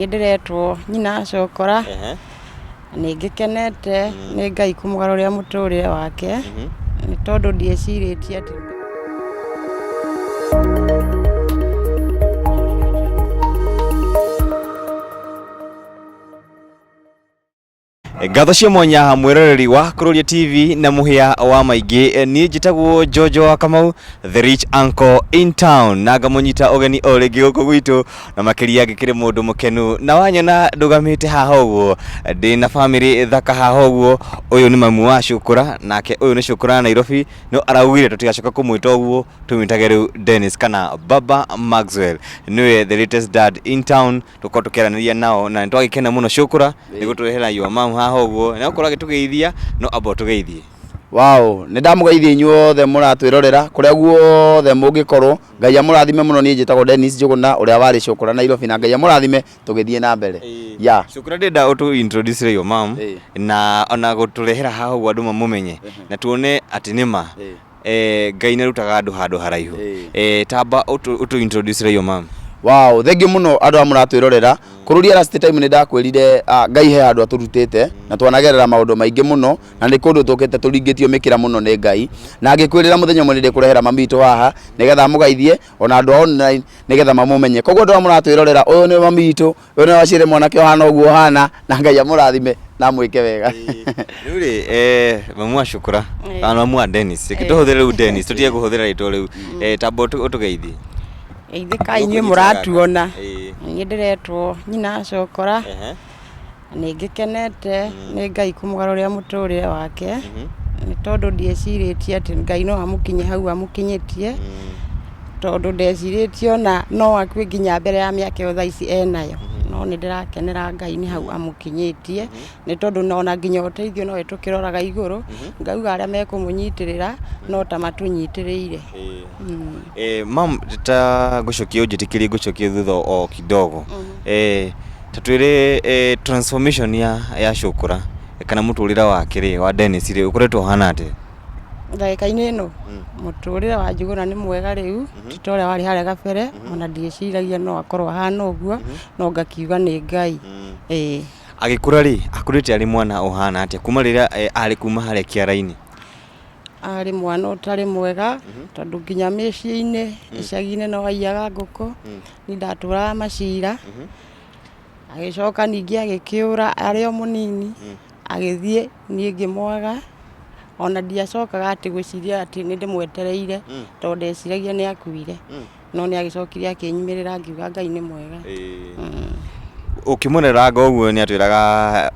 Niĩ ndĩretwo nyina Cokora, na nĩ ngĩkenete nĩ Ngai kũmũgarũrĩra mũtũrĩre wake, nĩ tondũ ndiecirĩtie atĩ. Ngatho cia mwanya mwĩroreri wa Kururia TV na mũhĩa wa maingĩ. Niĩ njĩtagwo Jojo wa Kamau, the rich uncle in town, na ngamũnyita ũgeni o rĩngĩ gũkũ gwitũ, na makĩria ngĩkĩrĩ mũndũ mũkenu na wanyona ndũgamĩte haha ũguo ndĩ na famĩlĩ thaka haha ũguo. Ũyũ nĩ mamu wa Cũkũra, nake ũyũ nĩ Cũkũra Nairobi, no araugire tũtigacoka kũmwĩta ũguo, tũmwĩtage rĩu Dennis kana Baba Maxwell, nĩwe the latest dad in town. Tũkorwo tũkĩaranĩria nao na nĩ twagĩkena mũno Cũkũra nĩ gũtũrehera your mom haha ũguo, na gũkorwo agĩtũgeithia, no amba ũtũgeithie. Wow, nĩ ndamũgeithia inyuothe mũratwĩrorera kũrĩa guothe mũngĩkorwo. Ngai amũrathime mũno. Niĩ njĩtagwo Dennis Njũgũna, ũrĩa warĩ Cũkũra Nairobi, na Ngai amũrathime tũgĩthiĩ na mbere. Ya. Cũkũra, ndĩrenda ũtũ introduce your mom na ona gũtũrehera haha ũguo andũ mamũmenye na tuone atĩ nĩma Ngai nĩ arutaga andũ handũ haraihu. Tamba ũtũ introduce your mom. Wow, thengiũ mũno andũ aya mũratwĩrorera. Kũrũria last time nĩ ndakwĩrire, Ngai he handũ atũrutĩte na twanagerera maũndũ maingĩ mũno, na nĩ kũndũ tũkĩte tũringĩtio mĩkĩra mũno nĩ Ngai. Na ngĩkwĩrĩra mũthenya ũmwe nĩ ndĩkũrehera mami witũ haha nĩgetha amũgeithie ona andũ a online nĩgetha mamũmenye. Koguo andũ aya mũratwĩrorera, ũyũ nĩ mami witũ, ũyũ nĩ wacire mwanake ũhana ũguo ũhana, na Ngai amũrathime na amwĩke wega. Rĩu rĩ, mamu wa Cũkũra kana mamu wa Dennis, reke tũhũthĩre rĩu Dennis, tũtige kũhũthĩra rĩtwa rĩu. Tamba ũtũgeithie. Geithĩka inyuĩ mũratuona. Niĩ ndĩretwo nyina Cokora, na nĩ ngĩkenete nĩ Ngai kũmũgarũrĩra mũtũrĩre wake, nĩ tondũ ndiecirĩtie atĩ Ngai no amũkinyie hau amũkinyĩtie, tondũ ndecirĩtie ona no akue nginya mbere ya mĩaka ĩyo thaa ici enayo. No nĩ ndĩrakenera Ngai nĩ hau amũkinyĩtie, nĩ tondũ ona nginya ũteithio nowe tũkĩroraga igũrũ, ngauga arĩa mekũmũnyitĩrĩra no ta matũnyitĩrĩire. Mam, ta ngũcokie, ũnjĩtĩkĩrie ngũcokie thutha o kidogo. Ta twĩre transformation ya Cũkũra kana mũtũrĩre wake rĩ, wa Dennis rĩ, ũkoretwo ũhana atĩa? Ndagĩka-inĩ ĩno mũtũrĩre wa Njũgũna nĩ mwega rĩu, ti ta ũrĩa warĩ harĩa gabere, ona ndiĩciragia no akorwo ahana ũguo, no ngakiuga nĩ Ngai. Ĩĩ. Agĩkũra rĩ, akũrĩte arĩ mwana ũhana atĩa kuma rĩrĩa arĩ kuma harĩa kĩara-inĩ? Arĩ mwana ũtarĩ mwega, tondũ nginya mĩciĩ-inĩ, icagi-inĩ no aiyaga ngũkũ, niĩ ndatũraga macira, agĩcoka ningĩ agĩkĩũra arĩ o mũnini, agĩthiĩ, niĩ ngĩmwaga, ona ndiacokaga atĩ gwĩciria atĩ nĩ ndĩmwetereire, tondũ ndeciragia nĩ akuire. No nĩ agĩcokire akĩnyumĩrĩra, ngiuga Ngai nĩ mwega. Ũkĩmũreranga ũguo nĩ atwĩraga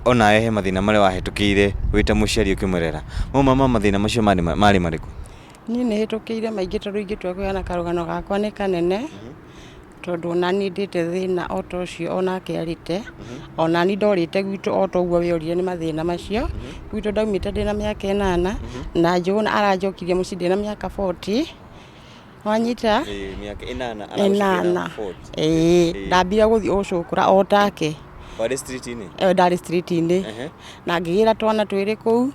onawe he mathĩna marĩa wahĩtũkĩire wĩ ta mũciari ũkĩmũrera. Mau ma mathĩna macio marĩ marĩkũ? Niĩ nĩ hĩtũkĩire maingĩ tondũ ingĩtua kũheana karũgano gakwa nĩ kanene, tondũ ona niĩ ndĩte thĩna o ta ũcio onake arĩte. Ona niĩ ndorĩte gwitũ o ta ũguo we orire nĩ mathĩna macio. Gwitũ ndaumĩte ndĩna mĩaka 8 na Njũgũna aranjokirie mũciĩ ndĩna mĩaka 40. Wanyita? Mĩaka 8. 8, ĩĩ. Ndambire gũthiĩ gũcũkũra o take. Warĩ street-inĩ? Ndarĩ street-inĩ. Na ngĩgĩra twana twĩrĩ kũu.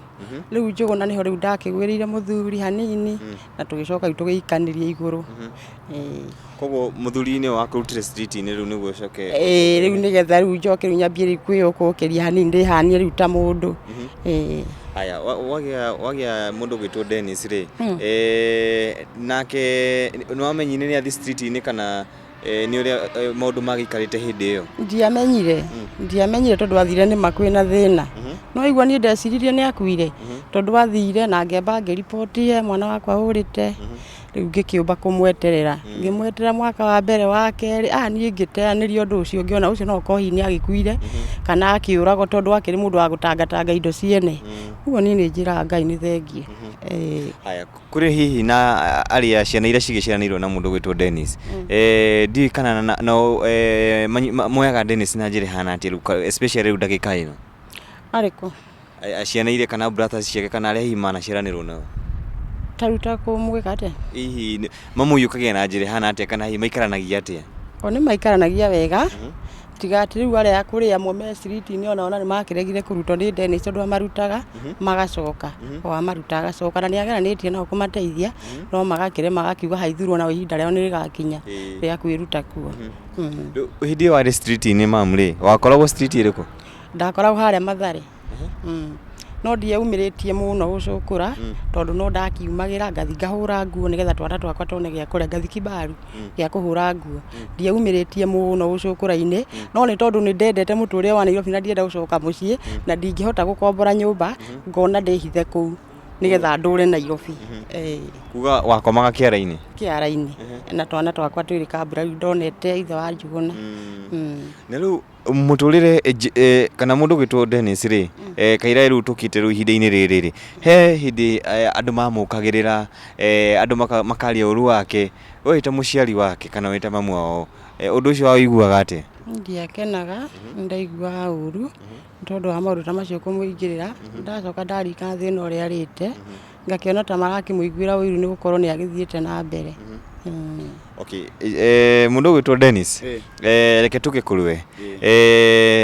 Rĩu Njũgũna nĩho rĩu ndakĩgwĩrĩire mũthuri hanini na tũgĩcoka rĩu tũgĩikanĩria igũrũ. Ĩĩ. Koguo mũthuri nĩwe wakũrutire street-inĩ rĩu nĩguo ũcoke? Ĩĩ, rĩu nĩgetha rĩu njoke rĩu nyambie rĩu kwĩyũkũkĩria hanini ndĩhanie rĩu ta mũndũ. Ĩĩ. Haya, wagĩa mũndũ ũgwĩtwo Dennis rĩ, nake nĩ wamenyire nĩ athiĩ street-inĩ kana nĩ ũrĩa maũndũ magĩikarĩte hĩndĩ ĩyo? Ndiamenyire, ndiamenyire tondũ athire nĩma kwĩna thĩna. No igua niĩ ndeciririe nĩ akuire, tondũ athire na ngĩamba ngĩriboti he mwana wakwa ũrĩte, rĩu ngĩkĩũmba kũmweterera. Ngĩmweterera mwaka wa mbere, wa kerĩ, ah niĩ ngĩteanĩria ũndũ ũcio ngĩona ũcio no ũkorwo hihi nĩ agĩkuire kana akĩũragwo tondũ akĩrĩ mũndũ wa gũtangatanga indo ciene. Ũguo niĩ nĩ njĩraga Ngai nĩ thengiũ. Ĩĩ. Haya, kũrĩ hihi na arĩa ciana iria cigĩciaranĩirwo na mũndũ ũgwĩtwo Dennis, ndiũĩ kana no moyaga Dennis na njĩra ĩhana atĩa rĩu, especially rĩu ndagĩka ĩno? Arĩkũ? Ciana iria kana brothers ciake kana arĩa hihi manaciaranĩrwo nao? Ta rĩu ta kũmwĩka atĩa? Hihi mamũiyũkagia na njĩra ĩhana atĩa kana hihi maikaranagia atĩa? O nĩ maikaranagia wega. Tiga atĩ rĩu arĩa akũrĩ amwe me street-inĩ onao na nĩ makĩregire kũrutwo nĩ Dennis tondũ amarutaga magacoka, o amaruta agacoka na nĩ ageranĩtie nao kũmateithia no magakĩrema magakiuga haithurwo nao ihinda rĩao nĩ rĩgakinya rĩa kwĩruta kuo. Rĩu hĩndĩ ĩyo warĩ street-inĩ mam rĩ, wakoragwo street ĩrĩkũ? Ndakoragwo harĩa Mathare. No ndieumĩrĩtie mũno gũcũkũra tondũ no ndakiumagĩra ngathi ngahũra nguo nĩgetha twana twakwa tuone gĩa kũrĩa, ngathi Kibaru gĩa kũhũra nguo. Ndieumĩrĩtie mũno gũcũkũra-inĩ, no nĩ tondũ nĩ ndendete mũtũrĩre wa Nairobi na ndienda gũcoka mũciĩ, na ndingĩhota gũkombora nyũmba, ngona ndĩhithe kũu nĩgetha ndũre Nairobi. Ĩĩ. Kuga wakomaga kĩara-inĩ? Kĩara-inĩ na twana twakwa twĩrĩ Kambura rĩu ndonete ithe wa Njugũna. Na rĩu Mũtũrĩre kana mũndũ ũgwĩtwo Dennis rĩ, kaira rĩu tũkĩte rĩu ihinda-inĩ rĩrĩ rĩ, he hĩndĩ andũ mamũkagĩrĩra, andũ makaria ũru wake, we wĩ ta mũciari wake kana wĩ ta mamu wao, ũndũ ũcio waũiguaga atĩa? Ndiakenaga, nĩ ndaiguaga ũru, nĩ tondũ wa maũndũ ta macio kũmũingĩrĩra, ndacoka ndaririkana thĩna ũrĩa arĩte, ngakĩona ta marakĩmũiguĩra ũiru nĩ gũkorwo nĩ agĩthiĩte na mbere. Okay, mũndũ ũgwĩtwo Dennis, reke tũke kũrĩ we.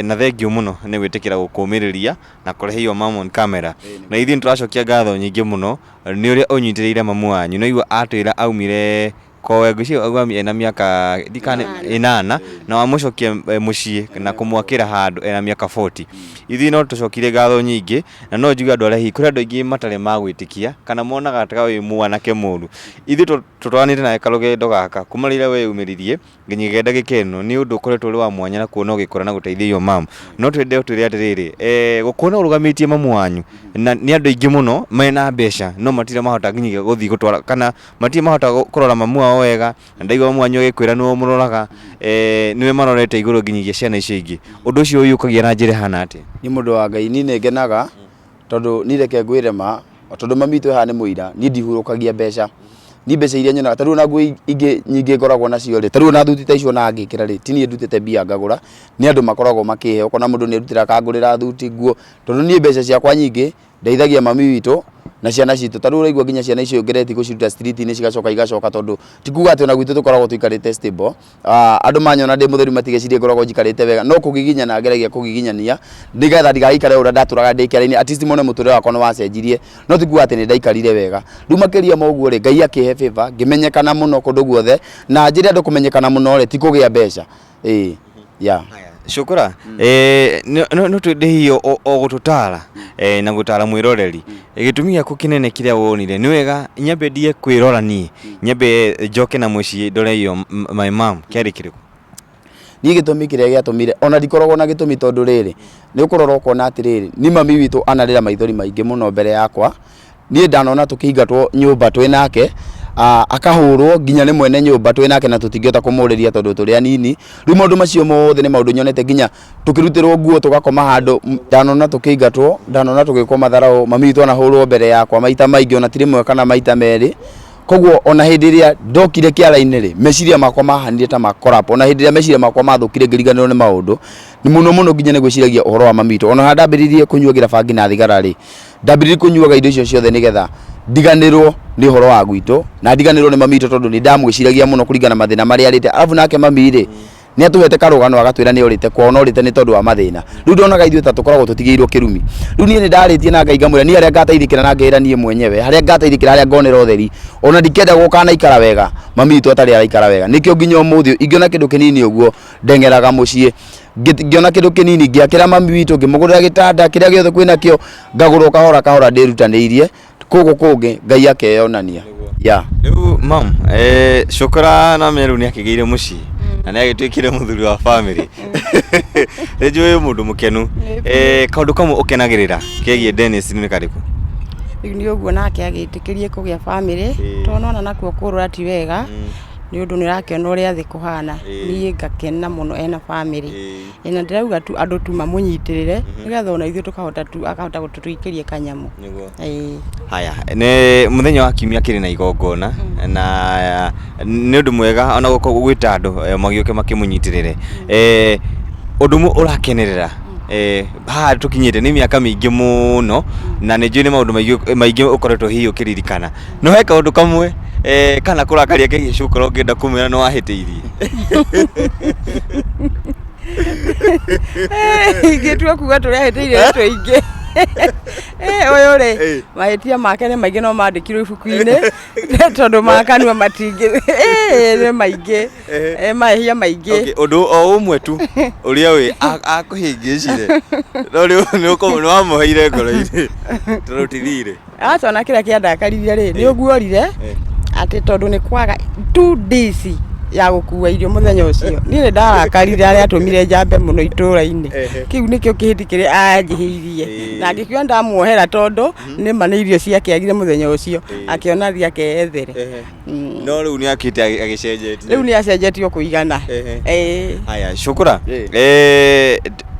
Na thengiũ mũno nĩ gwĩtĩkĩra gũkũmĩrĩria na kũrehe your mom on camera. Na ithuĩ nĩ tũracokia ngatho nyingĩ mũno nĩ ũrĩa ũnyitĩrĩire mamu wanyu. Nĩ waigua atwĩra aumire Kowe ngwĩciria augua ena mĩaka ndikane ĩnana na wamũcokia mũciĩ na kũmwakĩra handũ ena mĩaka 40. Ithuĩ no tũcokirie ngatho nyingĩ na no njuge andũ arĩa hihi kũrĩ andũ aingĩ matarĩ magwĩtĩkia kana monaga ta wĩ mwanake mũru. Ithuĩ tũtwaranĩte nawe karũgendo gaka kuma rĩrĩa weyumĩririe nginyagia ndagĩka ĩno nĩ ũndũ ũkoretwo ũrĩ wa mwanya na kuona ũgĩkũra na gũteithia your mum. No twende ũtwĩre atĩrĩrĩ, gũkuona ũrũgamĩtie mamu wanyu na nĩ andũ aingĩ mũno mena mbeca no matirĩ mahota nginyagia gũthiĩ gũtwara kana matirĩ mahota kũrora mamu wao wega na ndaigua mamu wanyu agĩkwĩra nĩwe ũmũroraga, nĩwe marorete igũrũ nginyagia ciana icio ingĩ. Ũndũ ũcio ũiyũkagia na njĩra ĩhana atĩa? Niĩ mũndũ wa Ngai niĩ nĩ ngenaga tondũ niĩ reke ngwĩre ma, tondũ mami witũ e haha nĩ mũira, niĩ ndihurũkagia mbeca. Niĩ mbeca iria nyonaga, ta rĩu ona nguo ingĩ nyingĩ ngoragwo nacio rĩ, ta rĩu ona thuti ta icio ona ngĩkĩra rĩ, ti niĩ ndutĩte mbia ngagũra, nĩ andũ makoragwo makĩhe, ũkona mũndũ nĩ erutĩra akangũrĩra thuti, nguo, tondũ niĩ mbeca ciakwa nyingĩ ndeithagia mami witũ na ciana citũ. Ta rĩu ũraigua nginya ciana icio ngeretie gũciruta street -inĩ cigacoka igacoka tondũ ti kuga atĩ ona gwitũ tũkoragwo tũikarĩte stable. Andũ manyona ndĩ mũtheru matigecirie ngoragwo njikarĩte wega, no kũgiginyana ngeragia kũgiginyania nĩgetha ndigagĩikare ũrĩa ndatũraga ndĩ kĩara-inĩ, at least mone mũtũrĩre wakwa nĩ wacenjirie, no ti kuga atĩ nĩ ndaikarire wega. Rĩu makĩria ma ũguo rĩ, Ngai akĩhe favor, ngĩmenyekana mũno kũndũ guothe, na njĩre andũ kũmenyekana mũno rĩ, ti kũgĩa mbeca, ĩĩ, yeah. Cũkũra, no twende hihi o gũtũtara na gũtara mwĩroreri, gĩtũmi gĩaku kĩnene kĩrĩa wonire nĩ wega nyambe ndige kwĩrora niĩ, nyambe njoke na mũciĩ ndore your my mom kĩarĩ kĩrĩkũ? Niĩ gĩtũmi kĩrĩa gĩatũmire, ona ndikoragwo na gĩtũmi tondũ rĩrĩ, nĩ ũkũrora ũkona atĩrĩrĩ, niĩ mami witũ anarĩra maithori maingĩ mũno mbere yakwa, Niĩ ndanona tũkĩingatwo nyũmba twĩ nake, akahũrwo nginya nĩ mwene nyũmba twĩ nake na tũtingĩhota kũmũrĩria tondũ tũrĩ anini. Rĩu maũndũ macio mothe nĩ maũndũ nyonete nginya tũkĩrutĩrwo nguo tũgakoma handũ, ndanona tũkĩingatwo, ndanona tũgĩkwo matharaũ, mami witũ anahũrwo mbere yakwa maita maingĩ ona ti rĩmwe kana maita merĩ. Koguo ona hĩndĩ ĩrĩa ndokire kĩara-inĩ rĩ, meciria makwa mahanire ta ma collapse. Ona hĩndĩ ĩrĩa meciria makwa mathũkire ngĩriganĩrwo nĩ maũndũ, mũno mũno nginya nĩ gwĩciragia ũhoro wa mami witũ. Ona harĩa ndambĩrĩirie kũnyuagĩra bangi na thigara rĩ, ndambĩrĩirie kũnyuaga indo icio ciothe nĩgetha ndiganĩrwo nĩ ũhoro wa gwitũ na ndiganĩrwo nĩ mami witũ tondũ nĩ ndamwĩciragia mũno kũringana na mathĩna marĩa arĩte. Arabu nake mami rĩ, nĩ atũhete karũgano agatwĩra nĩ orĩte kwao na orĩte nĩ tondũ wa mathĩna. Rĩu ndonaga ithuĩ ta tũkoragwo tũtigĩirwo kĩrumi. Rĩu niĩ nĩ ndarĩtie na Ngai ngamwĩra niĩ harĩa ngateithĩkĩra na ngeĩra niĩ mwenyewe, harĩa ngateithĩkĩra harĩa ngonera ũtheri, ona ndikenda gũkanaikara wega mami witũ atarĩ araikara wega. Nĩkĩo nginya ũmũthĩ ũyũ ingĩona kĩndũ kĩnini ũguo ndeng'eraga mũciĩ. Ngĩona kĩndũ kĩnini ngĩakĩra mami witũ, ngĩmũgũrĩra gĩtanda, kĩrĩa gĩothe kwĩnakĩo, ngagũra o kahora kahora ndĩrutanĩirie, kũgũ kũngĩ Ngai akeyonania. Yeah. Rĩu mam, cũkũra na Meru nĩ akĩgĩire mũciĩ na nĩ agĩtuĩkire mũthuri wa family. Nĩ njũĩ wĩ mũndũ mũkenu. Kaũndũ kamwe ũkenagĩrĩra kegiĩ Dennis nĩ karĩkũ? Rĩu nĩ ũguo nake agĩtĩkĩrie kũgĩa bamĩrĩ, tondũ nĩwona nakuo kũrũra ti wega, nĩ ũndũ nĩ ũrakĩona ũrĩa thĩ kũhana, niĩ ngakena mũno ena bamĩrĩ. Ĩ na ndĩrauga tu andũ tu mamũnyitĩrĩre, nĩgetha ona ithuĩ tũkahota tu akahota gũtũikĩria kanyamũ. Nĩguo. Ĩĩ. Haya, nĩ mũthenya wa kiumia kĩrĩ na igongona na nĩ ũndũ mwega ona gwĩta andũ magĩũke makĩmũnyitĩrĩre. Ũndũ ũmwe ũrakenerera haha tũkinyĩte nĩ mĩaka mĩingĩ mũno na nĩ njũĩ nĩ maũndũ maingĩ ũkoretwo hihi ũkĩririkana. No he kaũndũ kamwe kana kũrakaria kegiĩ cũkũra ũngĩenda kũmwĩra nĩ wahĩtĩirie? Ingĩtua kuga tũrĩa ahĩtĩirie nĩ tũingĩ. Ũyũ rĩ, mahĩtia make nĩ maingĩ no mandĩkirwo ibuku-inĩ tondũ ma kanua matingĩ, nĩ maingĩ. Mahĩtia maingĩ. Okay, ũndũ o ũmwe tu ũrĩa wĩ akũhĩngĩcire no nĩ nĩ wamũheire ngoro-inĩ tondũ ti thirĩ. Aca, ona kĩrĩa kĩandakaririe rĩ, nĩ ũguorire atĩ tondũ nĩ kwaga 2 days ya gũkua irio mũthenya ũcio, niĩ nĩ ndarakarire arĩa atũmire njambe mũno itũra-inĩ. Kĩu nĩkĩo kĩhĩti kĩrĩa anjĩhĩirie, na ngĩkiuga ndamuohera tondũ nĩma nĩ irio ciakĩagire mũthenya ũcio, akĩona thiĩ akeyethere. No rĩu nĩ akĩte agĩcenjetie. Rĩu nĩ acenjetio kũigana. Haya, shukura.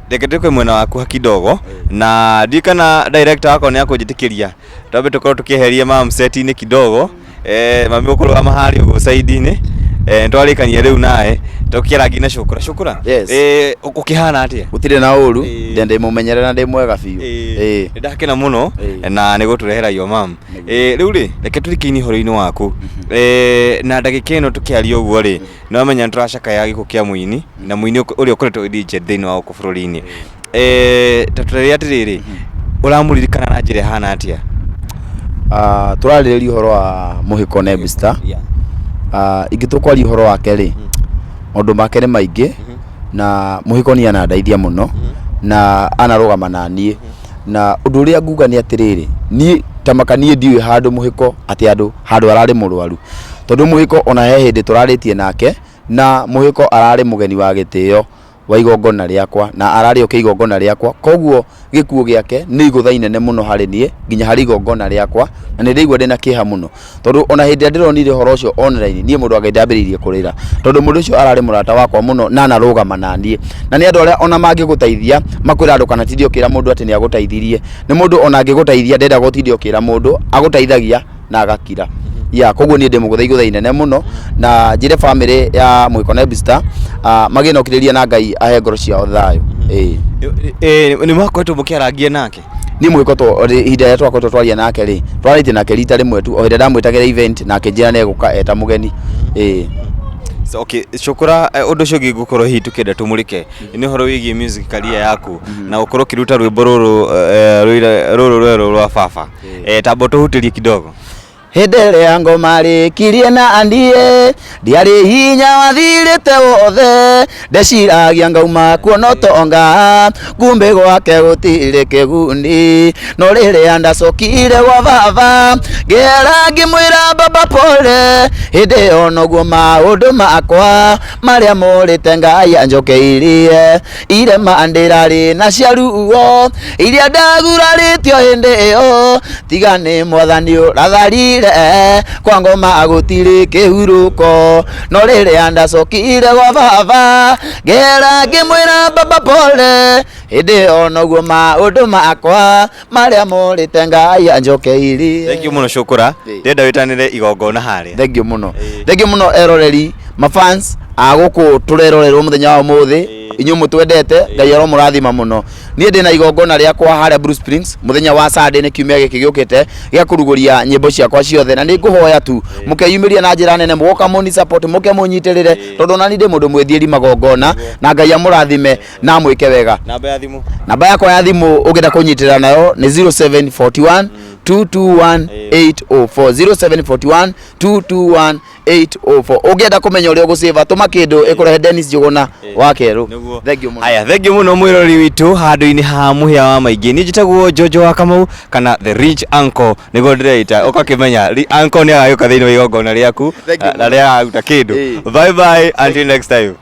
Reke tũke mwena waku hakidogo na ndiũĩ kana director wakwa nĩ akũnjĩtĩkĩria twambe tũkorwo tũkĩeheria mam set-inĩ kidogo, mami ũkũrũgama harĩa ũguo side-inĩ, nĩtwarĩkania rĩu nawe tũkĩarangia na Shukura. Shukura. Yes. Ũkĩhana atĩa? Gũtirĩ na ũru. Ndĩ mũmenyere na ndĩ mwega biũ. Nĩ ndakena mũno na nĩ gũtũrehera your mom. Rĩu rĩ, reke tũrikĩine ũhoro-inĩ waku. Na ndagĩka ĩno tũkĩaria ũguo rĩ, nĩ wamenya nĩ tũracakaya gĩkuũ kĩa mũini na mũini ũrĩa ũkoretwo wĩ legend thĩinĩ wa gũkũ bũrũri-inĩ. Ta tũrere atĩrĩrĩ, ũramũririkana na njĩra ĩhana atĩa? Ah, tũrarĩrĩria ũhoro wa Mũhĩko Nebster. Ah, ingĩtua kwaria ũhoro wake rĩ, maũndũ make nĩ maingĩ na Mũhĩko nĩ anandeithia mũno na anarũgama na niĩ, na ũndũ ũrĩa nguga nĩ atĩrĩrĩ, niĩ ta maka niĩ ndiũĩ handũ Mũhĩko atĩ handũ handũ ararĩ mũrwaru, tondũ Mũhĩko ona he hĩndĩ tũrarĩtie nake na Mũhĩko ararĩ mũgeni wa gĩtĩo wa igongona rĩakwa na ararĩ oke igongona rĩakwa. Koguo gĩkuũ gĩake nĩ igũtha inene mũno harĩ niĩ nginya harĩ igongona rĩakwa, na nĩ ndĩraigua ndĩna kĩeha mũno tondũ ona hĩndĩ ĩrĩa ndĩronire ũhoro ũcio online, niĩ mũndũ wa Ngai ndambĩrĩirie kũrĩra tondũ mũndũ ũcio ararĩ mũrata wakwa mũno na anarũgama na niĩ, na nĩ andũ arĩa ona mangĩgũteithia makwĩra ndũkanatinde ũkĩra mũndũ atĩ nĩ agũteithirie. Nĩ mũndũ ona angĩgũteithia ndenda gũtinda ũkĩra mũndũ, agũteithagia na agakira ya. Koguo niĩ ndĩ mũgũtha igũtha inene mũno na njĩre bamĩrĩ ya Mũhĩko Nebster magĩe na ũkirĩrĩria na Ngai ahe ngoro ciao thayũ. Nĩ mwakoretwo mũkĩarangia nake? Niĩ Mũhĩko to ihinda rĩrĩa twakoretwo twaria nake rĩ, twarĩtie nake rita rĩmwe tu o hĩndĩ ndamwĩtagĩra event na akĩnjĩra nĩ egũka eta mũgeni. So, okay, Shukura, ũndũ ũcio ũngĩ ngũkorwo hihi tũkĩenda tũmũrĩke nĩ ũhoro wĩgiĩ music career yaku na gũkorwo ũkĩruta rwĩmbo rũrũ, rũrũ rwerũ rwa baba. Tamba ũtũhutĩrie kidogo. Hĩndĩ ĩrĩa ngoma rĩkirie na niĩ ndiarĩ hinya wathirĩte wothe, ndeciragia ngauma kuona ũtonga, kumbe gwake gũtirĩ kĩguni. No rĩrĩa ndacokire gwa baba ngĩera ngĩmwĩra, "Baba, pole," hĩndĩ ĩyo noguo maũndũ makwa marĩa morĩte Ngai anjokeirie. Irema ndĩrarĩ na cia ruo iria ndagurarĩtio hĩndĩ ĩyo, tiga nĩ Mwathani ũratharire, kwa ngoma gũtirĩ kĩhurũko. No rĩrĩa ndacokire gwa baba ngera ngĩmwĩra, "Baba, pole," hĩndĩ ĩyo noguo maũndũ makwa marĩa morĩte Ngai anjokeirie. Thank you mũno, Shukura. Ndĩrenda wĩtanĩre igongona harĩa. Thank you mũno, thank you mũno eroreri, mafans a gũkũ tũrerorerwo mũthenya wa ũmũthĩ. Inyuĩ mũtwendete, Ngai aromũrathima mũno. Niĩ ndĩna igongona rĩakwa harĩa Blue Springs mũthenya wa Sunday, nĩ kiumia gĩkĩ gĩũkĩte, gĩa kũrugũria nyĩmbo ciakwa ciothe, na nĩ ngũhoya tu mũkeyumĩria na njĩra nene, mũgoka mũni support, mũke mũnyitĩrĩre, tondũ ona niĩ ndĩ mũndũ mwĩthiĩri magongona, na Ngai amũrathime na amwĩke wega. Namba ya thimũ? Namba yakwa ya thimũ ũngĩenda kũnyitĩrĩra nayo nĩ 0741 221 804, 0741 221 804. Ũngĩenda kũmenya ũrĩa ũgũcĩva, tũma kĩndũ ĩkũrehe Dennis Njũgũna wa kerũ. Nĩguo. Thank you mũno. Haya, thank you mũno mwĩroreri witũ handũ-inĩ ha mũhĩa wa maingĩ. Niĩ njĩtagwo Jojo wa Kamau kana the rich uncle nĩguo ndĩreita. Ũgakĩmenya uncle nĩ agagĩũka thĩinĩ wa igongona rĩaku Thank you na nĩ agaruta kĩndũ. Bye bye until next time.